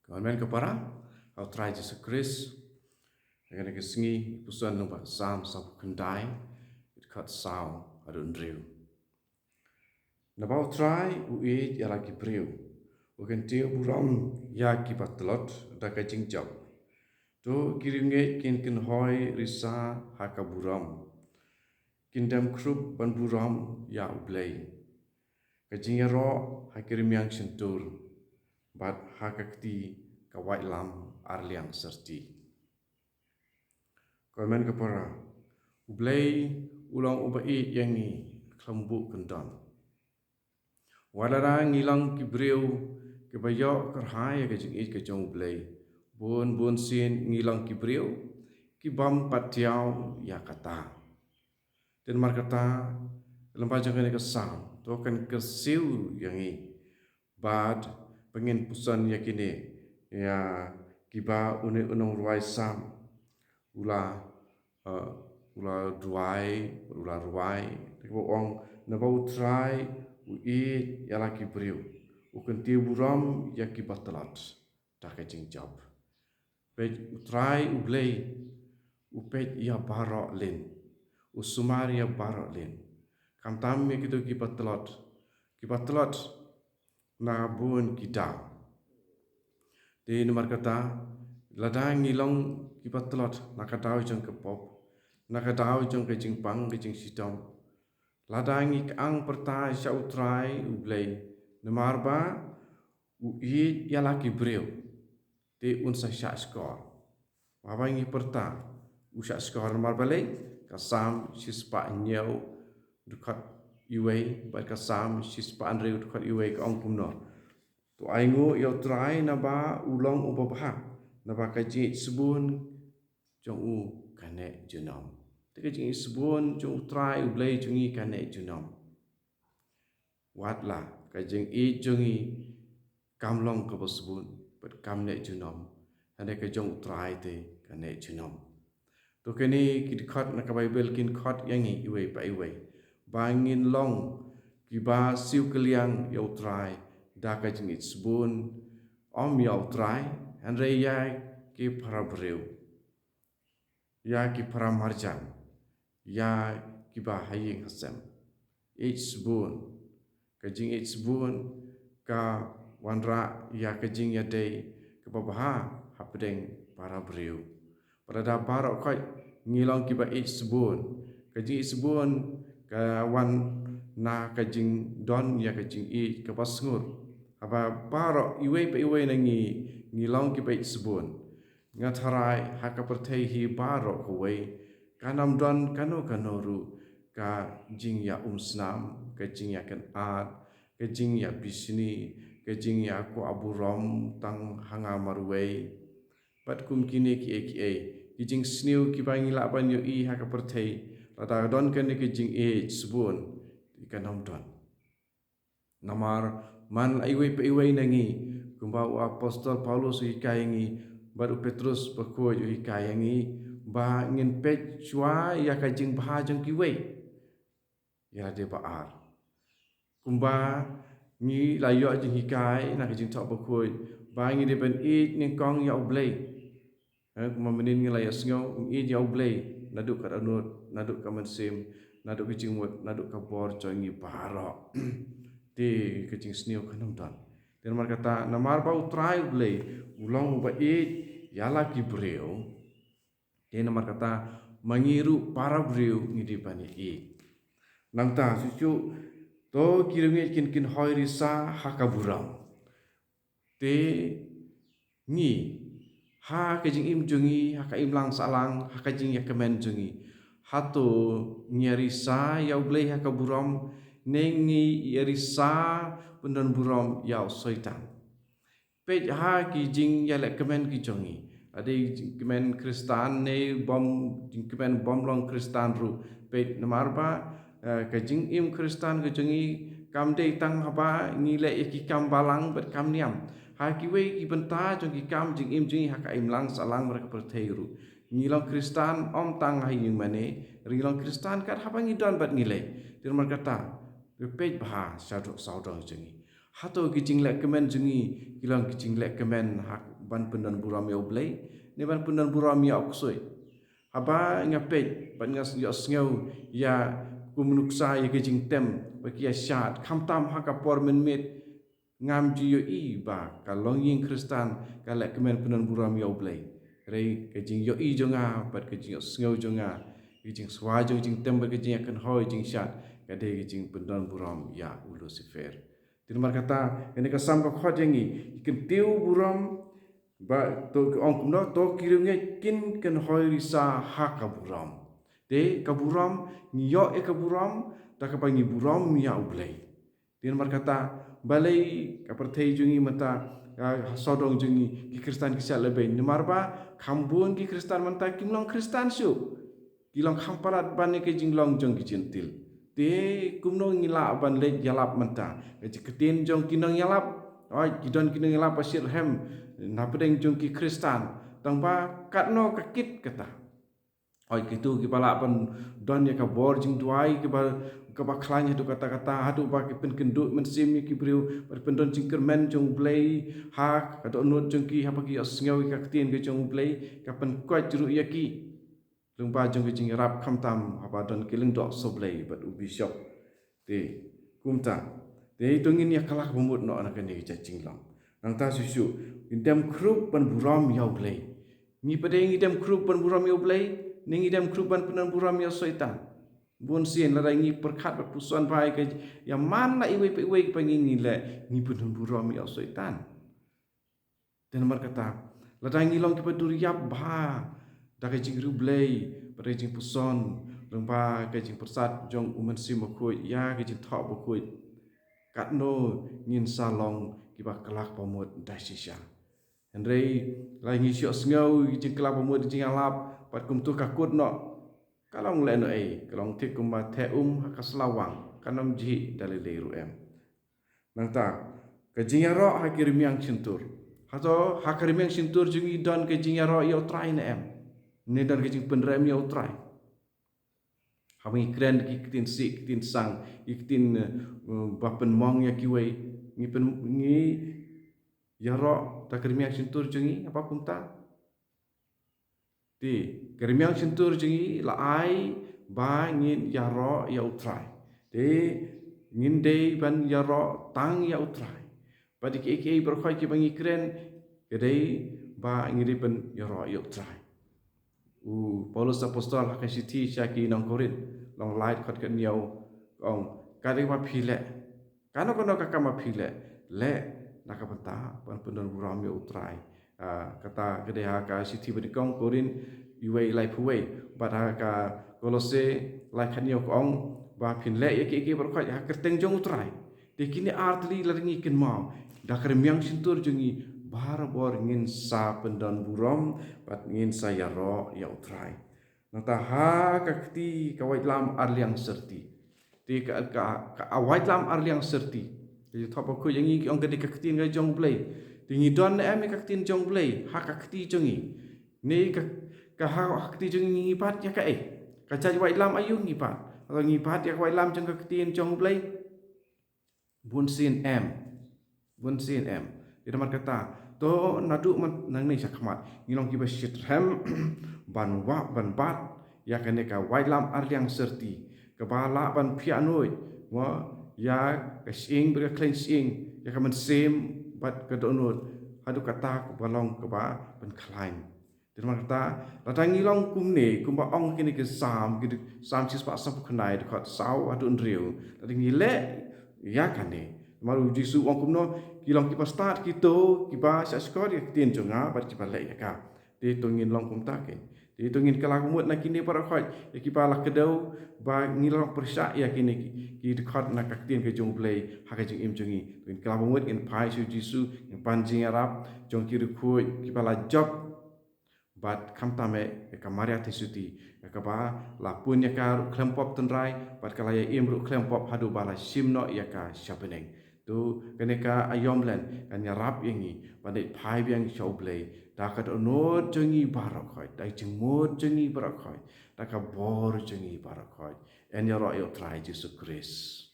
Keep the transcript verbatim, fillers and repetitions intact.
Ka mon ka para ha u Trai Jisu Khrist. Kane ka sngi puson nang ba Salm saw khyndai, dkhot saw haduh hynriew. Naba u Trai u ïeit ïa la ki briew, u kyntiew burom ïa ki ba tlot da ka jingjop. To ki riewngeit kin kynhoi risa ha ka burom, kin dem khrup ban burom ïa u Blei. Ka jingïaroh ha ki rmiang shyntur, bad ha ka kti ka waitlam arliang syrti. Ka mon ka para, u Blei u long uba ïeit ïa ngi khlem buh kyndon. Wat lada ngi long ki briew kiba ïoh kyrhai ïa ka jingïeit ka jong u Blei, bun bun sien ngi long ki briew ki bym pat thiaw ïa kata. Te namar kata, lyngba jong kane ka Salm, to kan kyrsiew ïa ngi bad ba ngin puson ïa kine, ïa kiba une u nongrwai Salm u la, eh, u la duwai, u la rwai, te kaba ong, naba u Trai u ïeit ïa la ki briew, u kyntiew burom ïa kiba tlot da ka jingjop. Peit u Trai u Blei, u peit ïa baroh lin, u sumar ïa baroh lin. Khamtam ïa kito kiba tlot, kiba tlot na bun ki daw. Te namar kata, lada ngi long kiba tlot na ka daw jong ka pop, na ka daw jong ka jingpang ka jingshitom, lada ngi kyang pyrta sha u Trai u Blei, namar ba u ïeit ïa la ki briew, te un sa shah shkor. Haba ngi pyrta u shah shkor namar balei, ka Salm shispah hynñiew dkhot iwei bad ka Salm shispah hynriew dkhot iwei ka ong kumno: To ainguh ïa u Trai naba u long uba bha, naba ka jingïeit sbun jong u ka neh junom. Te ka jingïeit sbun jong u Trai u Blei jong ngi ka neh junom. Wat la ka jingïeit jong ngi kam long kaba sbun bad kam neh junom, hynrei ka jong u Trai te ka neh junom. To kine ki dkhot na ka Baibl kin khot ïa ngi iwei pa iwei ba ngin long kiba siew kylliang ïa u Trai da ka jingïeit sbun, ym ïa u Trai, hynrei ïa ki para briew, ïa ki para marjan, ïa kiba ha ïing ha sem. Ïeit sbun, ka jingïeit sbun ka wanrah ïa ka jingïadei kaba bha hapdeng para briew. Bad lada baroh khoit ngi long kiba ïeit sbun, ka jingïeit sbun ka wan na ka jingdon ïa ka jingïeit kaba sngur. Haba baroh iwei pa iwei na ngi ngi long kiba ïeit sbun, nga tharai ha ka pyrthei hi baroh kawei kan ym don kano kano ruh ka jingïaumsnam, ka jingïakynad, ka jingïabishni, ka jingïakwah burom tang ha nga marwei. Bad kum kine kiei kiei ki jingsniew kiba ngi lah ban ïohi ha ka pyrthei, lada don kane ka jingïeit sbun, kan ym don. Namar man la iwei pa iwei na ngi, kumba u apostol Paulus u hikai ïa ngi, bad u Petrus bakhuid u hikai ïa ngi, ba ngin peit shuwa ïa ka jingbha jong kiwei ïa lade ba ar. Kumba ngi la ïoh jinghikai na ka Jingthoh Bakhuid ba ngi dei ban ïeit nyngkong ïa U Blei. Eh, kumba mynnin ngi la ïohsngew, ngi ïeit ïa U Blei naduh ka dohnud, naduh ka mynsiem, naduh ka jingmut, naduh ka bor jong ngi baroh. Te ka jingsniew kan ym don. Te namar kata, namar ba U Trai U Blei u long uba ïeit ïa la ki briew, te namar kata ma ngi ruh para briew ngi dei ban ïeit. Nangta shuh shuh, to ki riewngeit kin kynhoi risa ha ka burom. Te ngi, ha ka jingim jong ngi, ha ka imlang sahlang, ha ka jingïakmen jong ngi, hato ngi ïarisa ïa U Blei ha ka burom, ne ngi ïarisa pyndonburom ïa u Soitan? Peit ha ki jingïalehkmen ki jong ngi, lada jingkmen Khristan ne bym, jingkmen bym long Khristan ruh. Peit namar ba, eh, ka jingim Khristan ka jong ngi kam dei tang haba ngi leh ïa ki kam balang bad kam niam. Ha kiwei ki bynta jong ki kam jingim jong ngi ha ka imlang sahlang bad ka pyrthei ruh, ngi long Khristan ym tang ha ïing mane, ngi long Khristan kat haba ngi don bad ngi leh. Te namar kata, peit bha sha sawdong jong ngi. Hato ki jinglehkmen jong ngi ki long ki jinglehkmen ha ban pyndon burom ïa U Blei, ne ban pyndon burom ïa u ksuid. Haba nga peit bad nga ïohsngew ïa kum nuksa ïa ka jingtem bad ki ïa shad, khamtam ha ka por mynmiet, ngam ju ïohi ba ka longïing Khristan ka leh kmen pyndon burom ïa U Blei. Hynrei ka jingïohi jong nga bad ka jingïohsngew jong nga, ka jingswa jong jingtem bad ka jingïakynhoi jingshad, ka dei ka jingpyndon burom ïa u Lucifer. Te namar kata, kane ka Salm ka khot ïa ngi, ki kyntiew burom, ba to ki ong kumno, to ki riewngeit kin kynhoi risa ha ka burom. Te ka burom, ngi ïoh ïa ka burom da kaba ngi burom ïa U Blei. Te namar kata, balei ka pyrthei jong ngi mynta, ka sawdong jong ngi, ki Khristan ki shah lehbeiñ. Namar ba kham bun ki Khristan mynta kim long Khristan shuh. Ki long kham palat ban ïa ka jinglong jong ki Jentil. Te kumno ngi lah ban leit ïalap mynta? Ka jingktien jong ki nongïalap, oi, ki don ki nongïalap ba shyrkhei na pdeng jong ki Khristan. Tang ba katno ka kit kata. Oi, kito kiba lah ban don ïa ka bor jingduwai kiba, kaba khlaiñ haduh katta katta, haduh ba ki pynkynduh mynsiem ïa ki briew, ba pyndon jingkyrmen jong U Blei ha ka dohnud jong ki, haba ki ïohsngew ïa ka ktien ka jong U Blei, ka pynkoit ruh ïa ki lyngba jong ka jingïarap, khamtam haba don ki lyngdoh sohblei bad u bishop. Te kumta, te to ngin ïa kylla ka bamut noh na kane ka jait jinglong. Nangta shuh shuh, ngin dem khrup ban burom ïa U Blei. Ngi pat de ngi dem khrup ban burom ïa U Blei, ne ngi dem khrup ban pyndon burom ïa u Soitan? Bun sien lada ngi pyrkhat bad puson ba ïa ka, ïa man la iwei pa iwei pa ngi ngi leh, ngi pyndon burom ïa u Soitan. Te namar kata, lada ngi long kiba duriap bha da ka jingriewblei bad ka jingpuson lyngba ka jingpyrsad jong U Mynsiem Bakhuid ïa ka jingthoh bakhuid, katno ngin sa long kiba kylla ka bamut da shisha. Hynrei la ngi shu ïohsngew ïa ka jingkylla ka bamut, ïa ka jingïalap, bad kumta ka kut noh. Ka long lehnohei, ka long thik kumba theh um ha ka slawang, kan ym jhieh da lei lei ruh em. Nangta, ka jingïaroh ha ki rmiang shyntur. Hato ha ka rmiang shyntur jong ngi don ka jingïaroh ïa U Trai ne em? Ne don ka jingpynrem ïa U Trai? Haba ngi kren ki ktien sih, ki ktien sang, ki ktien, eh, ba pynmong ïa kiwei, ngi pyn, ngi ïaroh da ka rmiang shyntur jong ngi haba kumta? Te ka rmiang shyntur jong ngi la ai ba ngin ïaroh ïa U Trai. Te ngin dei ban ïaroh tang ïa U Trai. Bad ïa kiei kiei baroh khoit kiba ngi kren, ka dei ba ngi dei ban ïaroh ïa U Trai. U Paulus Apostol ha ka shithi sha ki nong Korinth, lynnong lai, dkhot khathynñiew, ka ong, ka dei ba phi leh kano kano ka kam ba phi leh, leh na ka bynta ban pyndon burom ïa U Trai. Ah, kata ka dei ha ka shithi banyngkong Korinth wei, laiphew wei, bad ha ka Kolose lai, khathynñiew, ka ong ba phin leh ïa kiei kiei baroh khoit ha ka kyrteng jong U Trai. Te kine ar tylli lada ngi kynmaw, da ka rmiang shyntur jong ngi barabor ngin sa pyndon burom bad ngin sa ïaroh ïa U Trai. Nangta ha ka kti ka waitlam arliang syrti. Te ka, ka, ka waitlam arliang syrti, ka jingthoh bakhuid ïa ngi ki ong ka dei ka ktien ka jong U Blei. Te ngi don ne em ïa ka ktien jong U Blei ha ka kti jong ngi? Ne ka, ka ha ka kti jong ngi ngi bat ïa kaei? Ka jait waitlam aïu ngi bat? Hato ngi bat ïa ka waitlam jong ka ktien jong U Blei? Bun sien em. Bun sien em. Te namar kata, to naduh mynta nangne shakhmat, ngin long kiba shitrhem ban wad, ban bat ïa kane ka waitlam arliang syrti, kaba lah ban phiah nuid, mo, ïa ka shyieng bad ka khlaiñ shyieng, ïa ka mynsiem bad ka dohnud, haduh katta kaba long kaba pynkhlaiñ. Te namar kata, lada ngi long kumne, kumba ong kine ki Salm, ki Salm shispah sanphew khyndai, dkhot saw haduh hynriew, lada ngi leh ïa kane, namar U Jisu u ong kumno, ki long kiba stad kito kiba shahshkor ïa ka ktien jong nga bad kiba leh ïa ka. Te to ngin long kumta kein. Te to ngin kylla ka mut na kine baroh khoit, ïa kiba la kdew ba ngin long pyrshah ïa kine ki, ki dkhot na ka ktien ka jong U Blei ha ka jingim jong ngi. To ngin kylla ka mut, ngin phai sha U Jisu, ngin pan jingïarap jong ki riewkhuid kiba la jop. Bad khamtam eh ïa ka Maria Theisotti, ïa kaba la pun ïa ka ruh khlem pop tynrai, bad ka la ïa im ruh khlem pop haduh ba la shim noh ïa ka sha bneng. To kane ka aïom len kan ïarap ïa ngi ban leit phai biang sha U Blei da ka dohnud jong ngi baroh khoit, da ka jingmut jong ngi baroh khoit, da ka bor jong ngi baroh khoit. Yn ïaroh ïa U Trai Jisu Khrist.